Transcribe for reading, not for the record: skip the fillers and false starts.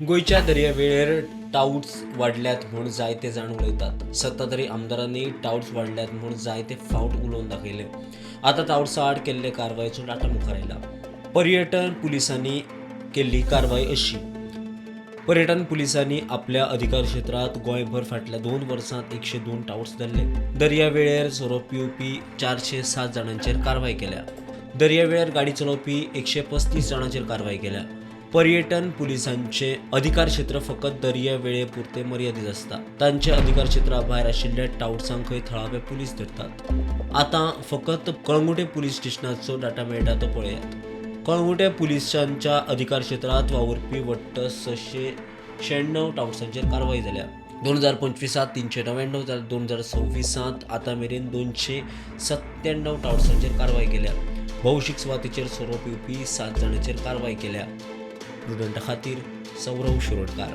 गोंयच्या दर्यावेळेर टावट्स वाडल्यात म्हूण जायते जाण उलयतात. सत्ताधारी आमदारांनी टावट्स वाडल्यात म्हूण जायते फावट उलोवन दाखयलें. आतां टावट्सा आड केल्ले कारवायेचो डाटा मुखार आयला. पर्यटन पुलिसांनी केल्ली कारवाय अशी. पर्यटन पुलिसांनी आपल्या अधिकार क्षेत्रांत गोंयभर फाटल्या 2 वर्सांत 102 टावट्स धरले. दर्यावेळेर सोरो पिवपी 407 जाणांचेर कारवाय केल्या. दर्यावेळेर गाडी चलोवपी 135 जाणांचेर कारवाय केल्या. पर्यटन पुलिसांचे अधिकार क्षेत्र फकत दर्यावेळे पुरते मर्यादीत आसता. तांचे अधिकार क्षेत्रा भायर आशिल्ल्या टावट्सांक खंय थळावे पुलीस धरतात. आतां फकत कळंगुटे पुलीस स्टेशनाचो डाटा मेळटा तो पळयात. कळंगुटे पुलिसांच्या अधिकार क्षेत्रांत वावुरपी वट्ट 696 टावट्सांचेर कारवाय जाल्या. 2025त 399, जाल्यार 2026त आतां मेरेन 297 टावट्सांचेर कारवाय केल्या. भौशीक सुवातेचेर सोरो पिवपी 7 जाणांचेर कारवाय केल्या. प्रुडंटा खातीर सौरव शिरोडकार.